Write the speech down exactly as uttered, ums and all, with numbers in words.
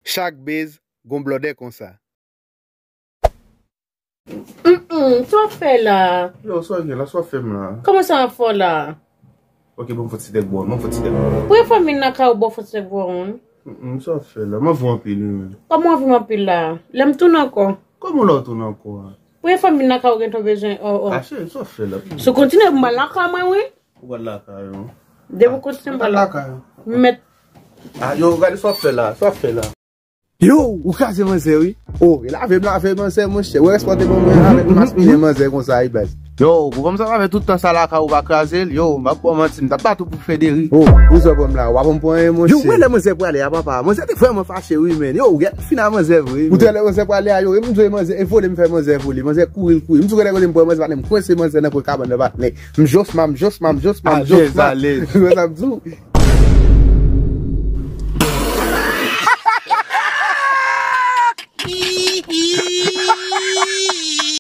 Chak base gon blòdè konsa. Mm, sa w ap fè la? Yo, sa w gen la, sa w ap fè m la? Kòman sa w ap fè w la? Ok, bon, fò ti tèk bò, non, fò ti tèk bò. Premye fwa m vin lakay ou, bon, fò ti tèk bò, moun. Mm, sa w ap fè la? M anvi w anpil, wi, men. Kòman w anvi m anpil la? Lè m tounen ankò. Kòman la w tounen ankò a? Premye fwa m vin lakay ou, gen ton bezwen, oh, oh. A, cheri, sa w ap fè la? Si w kontinye, m pral lakay mwen, wi. Ou pral lakay, non? Depi w kontinye, m pral lakay. Lakay. M mèt. A, yo, gade sa w ap fè la, sa w ap fè la? Yo, ou kraze manzè, wi. Oh, e lave m lave manzè, monchè. Ou respòte bon mwen avèk maspinen manzè konsa, wi, baz. Yo, ou konn sa lave tout tan sa lakay ou pa kraze l? Yo, m ap ba w manti, m t ap bat ou pou Federi. Oh, ou zò pran m la, w ap pran m pou anyen, monchè. Yo, wè lè manzè prale a, papa. Manzè te vrèman fache, wi, men. Yo, ou gen fina manzè vre, ou te lè manzè prale a, yo, e m dwe manzè, e vole m fè manzè vole. Manzè kouri, l kouri. M tou kote kote m pran manzè, patnè, m kwense manzè nan kwen kabann nan, patnè. M josma, m josma, m josma, m josma. Ou wè sa m di w?